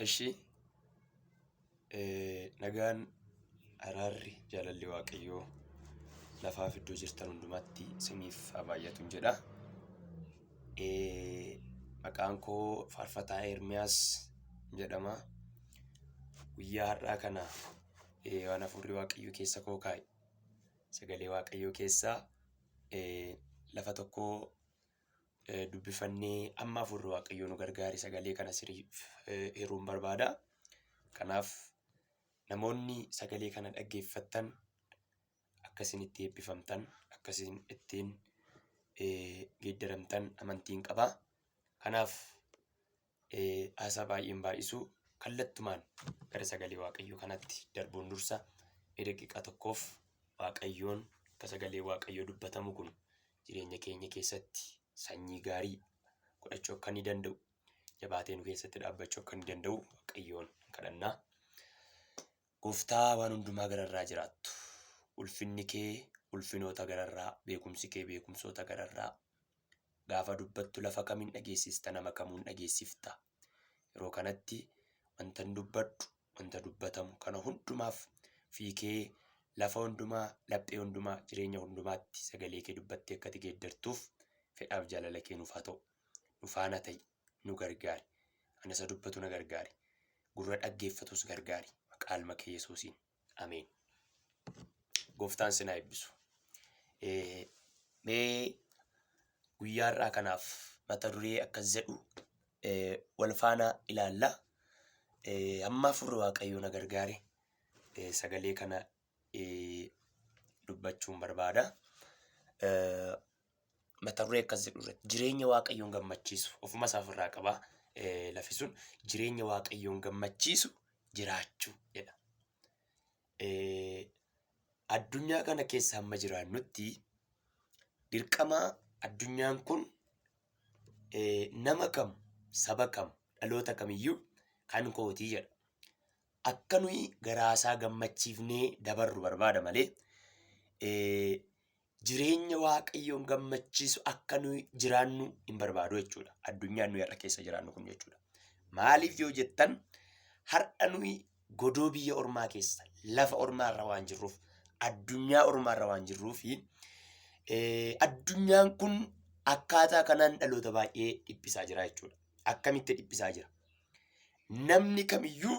Ishi nagaan araarri jaalalli Waaqayyoo lafaaf iddoo jirtan hundumaatti isiniif haa baay'atuun jedha. Maqaan koo Faarfataa Ermiyaas jedhama. Guyyaa har'aa kana waan hafuurri Waaqayyoo keessa koo kaa'e sagalee Waaqayyoo keessaa lafa tokkoo dubbifannee amma hafuurri Waaqayyoo nu gargaare sagalee kana isiniif hiruun barbaada. Kanaaf namoonni sagalee kana dhaggeeffattan akka isin itti eebbifamtan, akka isin ittiin geeddaramtan amantiin qaba. Kanaaf haasaa baay'een baay'isu kallattumaan gara sagalee Waaqayyoo kanatti darbuun dursa daqiiqaa tokkoof Waaqayyoon akka sagalee Waaqayyoo dubbatamu kun jireenya keenya keessatti sanyii gaarii godhachuu akka inni danda'u, jabaatee nu keessatti dhaabbachuu akka inni danda'u Waaqayyoon kadhannaa. Gooftaa waan hundumaa gararraa jiraattu, ulfinni kee ulfinoota gararraa, beekumsi kee beekumsoota gararraa, gaafa dubbattu lafa kamiin dhageessista, nama kamuun dhageessifta. Yeroo kanatti wanta dubbadhu, wanta dubbatamu kana hundumaaf fiikee lafa hundumaa, laphee hundumaa, jireenya hundumaatti sagalee kee dubbattee akka ati geeddartuuf fedhaaf jaalala kee nuuf haa ta'u. Nu faana ta'i, nu gargaari. Ana isa dubbatu na gargaari. Gurra dhaggeeffatus gargaari. Maqaa ilma kee Yesuusiin. Ameen. Gooftaan sin haa eebbisu. Mee guyyaa har'aa kanaaf mata duree akkas jedhu wal faana ilaalla. Amma hafuurri Waaqayyoo na gargaare sagalee kana dubbachuun barbaada. Mata duree akkas jedhu irratti jireenya Waaqayyoon gammachiisu ofuma isaa ofirraa qaba. Lafi sun jireenya Waaqayyoon gammachiisu jiraachuu jedha. Addunyaa kana keessa hamma jiraannutti dirqama addunyaan kun nama kam, saba kam, dhaloota kamiyyuu kan kootii jedha. Akka nuyi garaasaa gammachiifnee dabarru barbaada malee jireenya Waaqayyoon gammachiisu akka nuyi jiraannu hin barbaadu jechuudha. Addunyaan nuyi har'a keessa jiraannu kun jechuudha. Maaliif yoo jettan, har'a nuyi godoo biyya ormaa keessa, lafa ormaarra waan jirruuf, addunyaa ormaarra waan jirruufi addunyaan kun akkaataa kanaan dhaloota baay'ee dhiphisaa jira jechuudha. Akkamitti dhiphisaa jira? Namni kamiyyuu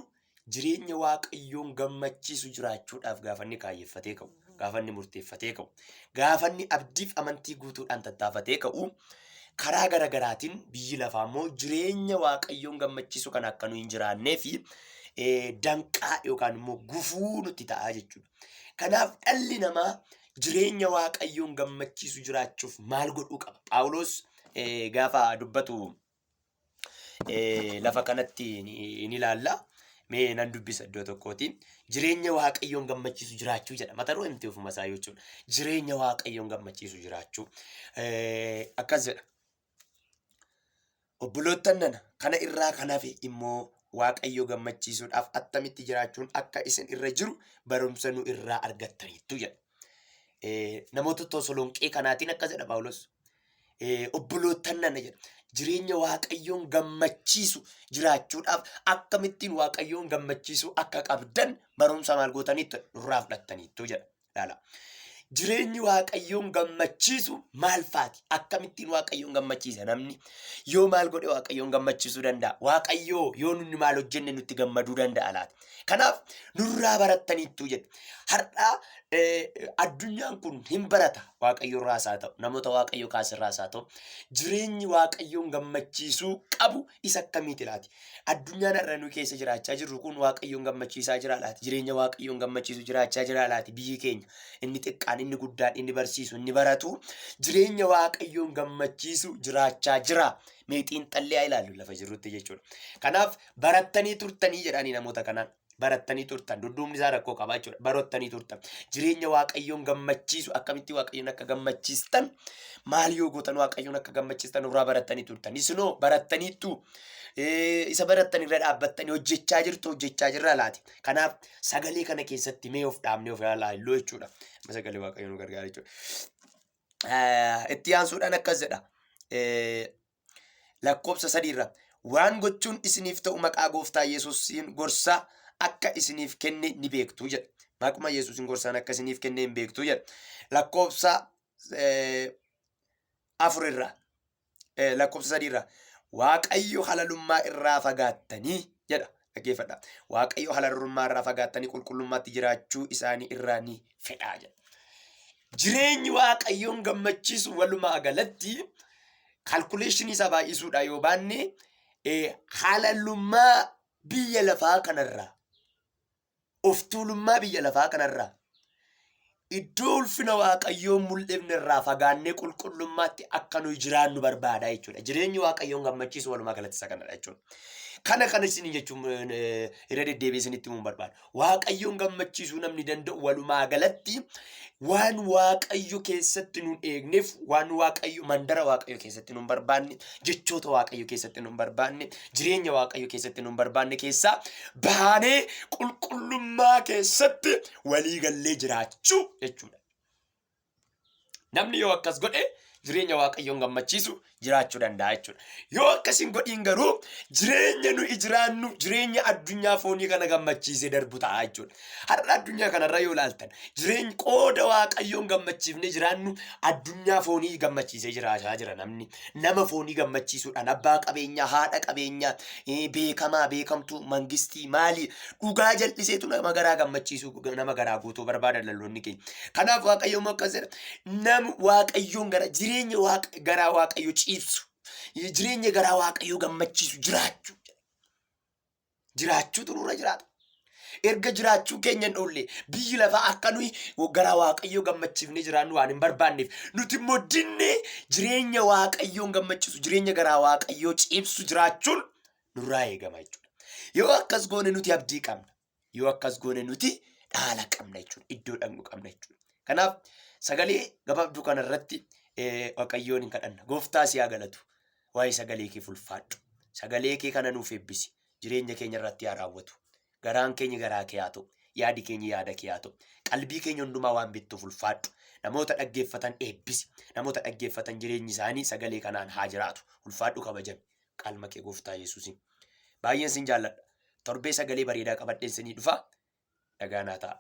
jireenya Waaqayyoon gammachiisu jiraachuudhaaf gaafa inni kaayyeffatee ka'u, gaafa inni murteeffatee ka'u, gaafa inni abdiif amantii guutuudhaan tattaafatee ka'u, karaa gara garaatiin biyyi lafaa immoo jireenya Waaqayyoon gammachiisu kana akka nu hin jiraannee fi danqaa yookaan immoo gufuu nutti ta'a jechuudha. Kanaaf dhalli namaa jireenya Waaqayyoon gammachiisu jiraachuuf maal godhuu qaba? Phaawulos gaafa dubbatu lafa kanatti ni ilaalla. Mee nan dubbisa iddoo tokkooti. Jireenya Waaqayyoon gammachiisu jiraachuu jedha. Mata duree miti ofuma isaa jechuudha. Jireenya Waaqayyoon gammachiisu jiraachuu. Akkas jedha. Obboloottan nana, kana irraa kan hafe immoo Waaqayyo gammachiisuudhaaf attamitti jiraachuun akka isin irra jiru barumsa nu irraa argattaniittu jedha. Namoota Tosolonqee kanaatiin akkas jedha Phaawulos. Obboloottan nana jedha. Jireenya Waaqayyoon gammachiisu jiraachuudhaaf akkamittiin Waaqayyoon gammachiisuu akka qabdan barumsa maal gootaniittu nurraa fudhattaniittu jedha. Ilaala. Jireenyi Waaqayyoon gammachiisu maal faati? Akkamittiin Waaqayyoon gammachiisa namni? Yoo maal godhe Waaqayyoon gammachiisuu danda'a? Waaqayyoo yoo nunni maal hojjenne nutti gammaduu danda'a laata? Kanaaf nurraa barattaniittu jedhe. Har'a addunyaan kun hin barata. Waaqayyo irraas haa ta'u, namoota Waaqayyo kaasirraas haa ta'u, jireenyi Waaqayyoon gammachiisuu qabu isa akkamiiti laati? Addunyaan har'a nu keessa jiraachaa jirru kun Waaqayyoon gammachiisaa jira laati? Jireenya Waaqayyoon gammachiisu jiraachaa jira laati? Biyyi keenya inni xiqqaan, inni guddaan, inni barsiisu, inni baratu jireenya Waaqayyoon gammachiisu jiraachaa jira. Mee xiinxallee haa ilaallu lafa jirrutti jechuudha. Kanaaf barattanii turtanii jedhanii namoota kanaan. Barattanii turtan, dudduubni isaa rakkoo qaba jechuudha. Barattanii turtan jireenya Waaqayyoon gammachiisu, akkamitti Waaqayyoon akka gammachiistan, maal yoo gootan Waaqayyoon akka gammachiistan irraa barattanii turtan. Isinoo barattaniittu? Isa barattan irra dhaabbattanii hojjechaa jirtu, hojjechaa jirra laati? Kanaaf sagalee kana keessatti mee of dhaabnee of ilaallu jechuudha. Sagalee Waaqayyoon nu gargaara jechuudha. Itti aansuudhaan akkas jedha. Lakkoofsa 3 irra. Waan gochuun isiniif ta'u maqaa gooftaa Yesuusiin gorsaa akka isiniif kenne ni beektu jedha. Maquma Yesuusiin gorsaan akka isiniif kenne hin beektu jedha. Lakkoofsa 4 irraa lakkoofsa 3 irraa Waaqayyo halalummaa irraa fagaattanii jedha. Dhaggeeffadha. Waaqayyo halalummaa irraa fagaattanii qulqullummaatti jiraachuu isaanii irraa ni fedhaa jedha. Jireenyi Waaqayyoon gammachiisu walumaa galatti calculation isaa baay'isuudha yoo baanne, halalummaa biyya lafaa kanarraa, of tuulummaa biyya lafaa kanarraa, iddoo ulfina Waaqayyoo mul'ifne irraa fagaannee qulqullummaatti akka nuyi jiraannu barbaada jechuudha. Jireenyi Waaqayyoon gammachiisu walumaa galatti isa kanadha jechuudha. Kana isin jechuun irra deddeebi'ee isinitti himuun barbaada. Waaqayyoon gammachiisuu namni danda'u walumaa galatti waan Waaqayyo keessatti nun eegneef, waan Waaqayyo mandara Waaqayyo keessatti nun barbaanne, jechoota Waaqayyo keessatti nun barbaanne, jireenya Waaqayyo keessatti nun barbaanne keessaa baanee qulqullummaa keessatti walii gallee jiraachuu jechuudha. Namni yoo akkas godhe jireenya Waaqayyoon gammachiisu jiraachuu danda'a jechuudha. Yoo akkas hin godhiin garuu jireenya nuyi jiraannu jireenya addunyaa foonii kana gammachiisee darbu ta'a jechuudha. Har'a addunyaa kanarra yoo ilaaltan, jireenyi qooda Waaqayyoon gammachiifnee jiraannu addunyaa foonii gammachiisee jiraachaa jira namni. Nama foonii gammachiisuudhaan abbaa qabeenyaa, haadha qabeenyaa, beekamaa, beekamtuu, mangistii, maalii dhugaa jal'iseetu nama garaa gammachiisuu, nama garaa guutuu barbaada dhaloonni keenya. Kanaaf Waaqayyo immoo akkas jedha. Nam Waaqayyoon gara jireenya Waaqa garaa Waaqayyo ciibsu, jireenya garaa Waaqayyoo gammachiisu jiraachuu jiraachuutu nurra jiraata. Erga jiraachuu keenya hin oolle, biyyi lafaa akka nuyi garaa Waaqayyoo gammachiifnee jiraannu waan hin barbaanneef, nuti immoo dinnee jireenya Waaqayyoon gammachiisu, jireenya garaa Waaqayyoo ciibsu jiraachuun nurraa eegama jechuudha. Yoo akkas goone nuti abdii qabna. Yoo akkas goone nuti dhaala qabna jechuudha. Iddoo dhaqnu qabna jechuudha. Kanaaf sagalee gabaabduu kanarratti Waaqayyoon hin kadhanna. Gooftaa si haa galatu. Waa'ee sagalee kee fulfaadhu. Sagalee kee kana nuuf eebbisi. Jireenya keenya irratti haa raawwatu. Garaan keenya garaa kee haa ta'u. Yaadi keenya yaada kee haa ta'u. Qalbii keenya hundumaa waan beektuuf ulfaadhu. Namoota dhaggeeffatan eebbisi. Namoota dhaggeeffatan jireenyi isaanii sagalee kanaan haa jiraatu. Ulfaadhu, kabajami. Qalma kee gooftaa Yesuusiin. Baay'een sin jaalladha. Torbee sagalee bareedaa qabadheen sinii dhufa. Nagaa naa ta'a.